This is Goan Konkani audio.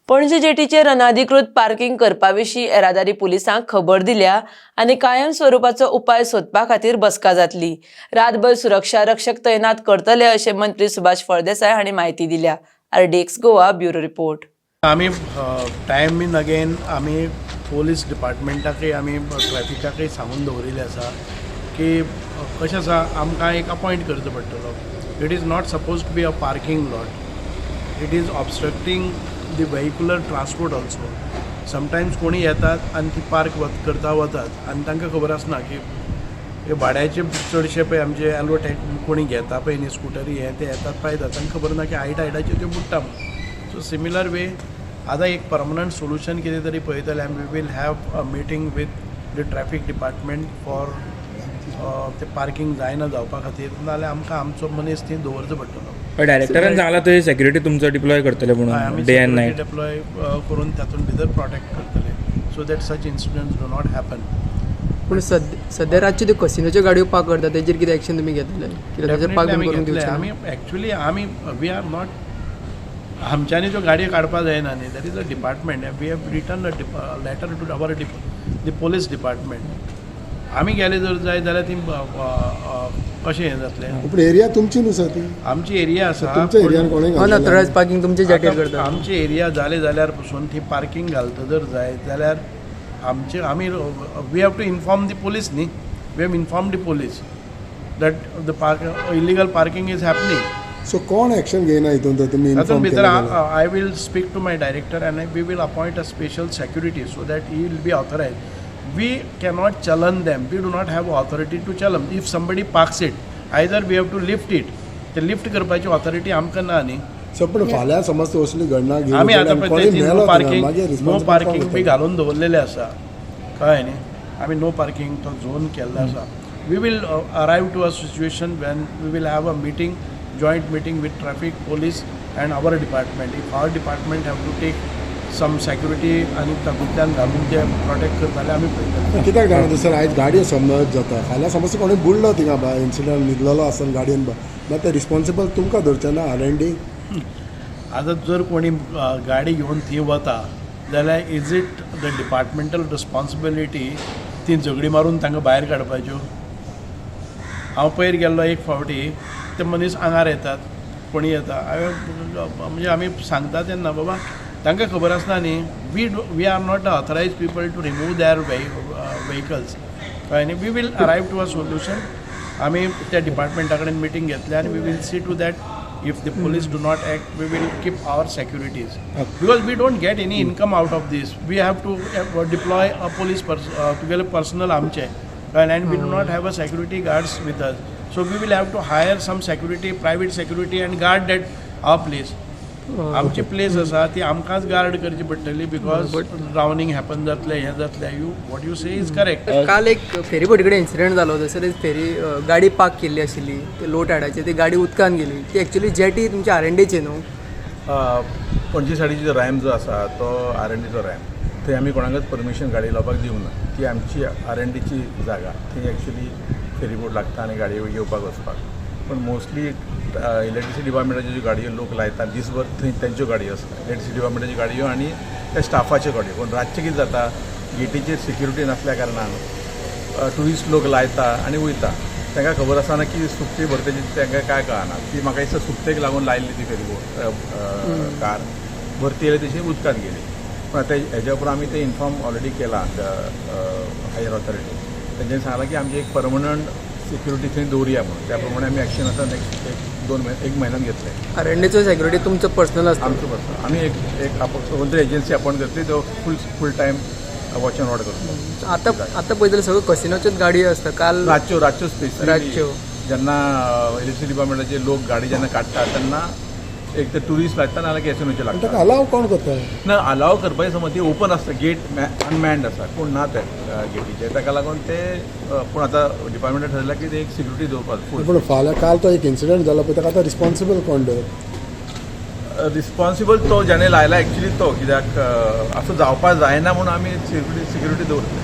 पणजे जेटीचेर अनाधिकृत पार्किंग करपा विशीं येरादारी पुलिसांक खबर दिल्या आनी कायम स्वरुपाचो उपाय सोदपा खातीर बसका जातली. रातभर सुरक्षा रक्षक तैनात करतले, अशें मंत्री सुभाष फळदेसाय हांणी म्हायती दिल्या. RDX Goa, bureau report. आमी टायम इन अगेन आमी पोलीस डिपार्टमेंटाकय, आमी ट्रॅफिकाकय सांगून दवरिल्लें आसा की कशें आसा, आमकां एक अपॉयंट करचो पडटलो. It is not suppose to be a parking lot. It is obstructing the vehicular transport also. Sometimes कोणी येतात आनी ती पार्क वत करता वतात आनी तांकां खबर आसना की हे भाड्याचे चडशे पळय आमचे एल्वो टॅक कोणी घेता पळय न्ही, स्कुटरी हे ते येतात, पायतात, तांकां खबर ना की हाय टायडाचेर त्यो बुडटा म्हणून. सो सिमिलर वे आतां एक परमनंट सोल्युशन कितें तरी पळयतले आनी we will have a meeting with the traffic department for ते पार्किंग जायना जावपा खातीर. नाजाल्यार आमकां आमचो मनीस थंय दवरचो पडटलो. पण डायरेक्टरान सांगला थंय सेक्युरिटी तुमचो डिप्लॉय करतले हय, म्हणून आमी डे अँड नायट. डिप्लॉय करून तातूंत भितर प्रोटेक्ट करतले so that such incidents do not happen. पूण सद्या सद्या रातच्यो त्यो कसिनोच्यो गाडयो पार्क करता, तेजेर कितें एक्शन तुमी घेतले? कित्याक ताजेर पार्क आमी करूंक घेतले. दिवचे ना. आमी एक्चुली आमी we are not, आमच्यांनी त्यो गाडयो काडपा जायना न्ही. That is a department. We have written a letter to our the police department. आमी गेले जर जाय जाल्यार ती कशें हें जातलें? पूण एरिया तुमची न्हू सर ती? आमची एरिया आसा. तुमच्या एरियान कोणें अनऑथरायज पार्किंग तुमचे जेटीर आतां करता. आमची एरिया जाले जाल्यार पसून ती पार्किंग घालता जर जायत जाल्यार आमचे आमी we have to inform the police न्ही. We have inform the police that the park illegal parking is happening. So कोण एक्शन घेयना हितून तर तुमी तातूंत इन्फॉर्म भितर केलें? I will speak to my director and we will appoint a special security so that he will be authorise. We cannot challan them. We do not have authority to challan. If somebody parks it, either we have to lift it. ते लिफ्ट करपाची ऑथॉरिटी आमकां ना न्ही. सो पूण फाल्यां समज ती असली घडना घेवन आमी आतां कोणी पळय नो मेलो थंय, पार्किंग, मागीर नो responsible कोण पार्किंग बी जातलो? घालून दवरलेले आसा, कळ्ळें न्ही? आमी नो पार्किंग तो झोन केल्लो आसा. We will arrive to a situation when we will have a meeting, joint meeting with traffic police and our department. If our department have to take some security आनी तातूंतल्यान घालून ते प्रोटेक्ट करताले, आमी पळयतले. कित्याक जाणा सर, आयज गाडयो समज जाता, फाल्यां समज कोणी बुडलो थिंगा बा, इन्सिडंट न्हिदलेलो आसन गाडयेन बा, मागीर ते रिस्पॉन्सिबल तुमकां धरचें ना आर एन डी? आतां जर कोणी गाडी घेवन थंय वता जाल्यार is it the departmental responsibility ती झगडी मारून तांकां भायर काडपाच्यो? हांव पयर गेल्लो एक फावटी, ते मनीस आंगार येतात, कोणी येता. हांवें म्हणजे आमी सांगता तेन्ना बाबा तांकां खबर आसना न्ही. We are not the authorise people to remove there vehicles, कळ्ळें न्ही? We will arrive to a solution. आमी त्या डिपार्टमेंटा कडेन मिटींग घेतले आनी we will see to that. If the police do not act, we will keep our securities because we don't get any income out of this. We have to deploy a police तुगेले पर्सनल आमचे, and we do not have a security guards with us, so we will have to hire some security, private security, and guard that our place. आमची प्लेस आसा ती आमकांच गार्ड करची पडटली because drowning happen जातलें, हें जातलें. You what you say is correct. काल एक फेरीबोटी कडेन इन्सिडंट जालो. थंयसर एक फेरी गाडी पार्क केल्ली आशिल्ली, ते लो टायडाचेर ती गाडी उदकान गेली. ती एक्चुली जेटी तुमची आर एन डीची न्हू? पणजे सायडीचो जो रॅम्प जो आसा तो आर एन डीचो रॅम्प. थंय आमी कोणाकच परमिशन गाडी लावपाक दिवंक ना. ती आमची आर एन डीची जागा. थंय एक्चुली फेरीबोट लागता आनी गाडयो येवपाक वचपाक. पूण मोस्टली इलेक्ट्रिसिटी डिपार्टमेंटाच्यो ज्यो गाडयो लोक लायतात दीसभर थंय, तेंच्यो गाडयो आसता, इलेक्ट्रिसिटी डिपार्टमेंटाच्यो गाडयो आनी त्या स्टाफाच्यो गाडयो. पूण रातचें कितें जाता, गेटीचेर सिक्युरिटी नासल्या कारणान ट्युरिस्ट लोक लायता आनी वयता. तांकां खबर आसना की सुकती भरतेची, तांकां कांय कळना. ती म्हाका दिसता सुकतेक लागून लायल्ली ती फेरीबोट कार भरती येयली तशी उदकांत गेली. पूण आतां हेज्या उपरांत आमी ते इन्फॉर्म ऑलरेडी केला हायर ऑथॉरिटी. तेंच्यांनी सांगलां की आमची एक परमनंट सिक्युरिटी थंय दवरुया म्हणून. त्या प्रमाणे आमी एक्शन आतां नेक्स्ट एक दोन म्हयने, एक म्हयन्यान घेतले. आर एन डीचो सेक्युरिटी तुमचो पर्सनल आसता? आमचो पर्सनल. आमी एक एक कोण तरी एजन्सी अपॉयंट करतली, तो full full time watch and ward करतलो. आतां आतां पळयत जाल्यार सगळ्यो कसिनोच्योच गाडयो आसता काल. रातच्यो, रातच्यो स्पेसिफिकली. रातच्यो. जेन्ना इलेक्ट्रिसिटी डिपार्टमेंटाचे लोक गाडी जेन्ना काडटा तेन्ना एक तर ट्युरिस्ट लागता नाजाल्यार कॅसिनोचे आनी ताका लागता. अलाव कोण करता? ना, अलाव करपाची समज ती ओपन आसता, गेट अनमॅन्ड आसा, कोण ना त्या गेटीचेर. ताका लागून ते पूण आतां डिपार्टमेंटान ठरयलां की ते एक सिक्युरिटी दवरपाक फूल. पूण फाल्यां काल तो एक इन्सिडंट जाला पळय, ताका आतां रिस्पॉन्सिबल कोण तर? रिस्पॉन्सिबल तो ज्याने लायला एक्चुली तो, कित्याक असो जावपाक जायना म्हणून आमी सिक्युरिटी दवरतले.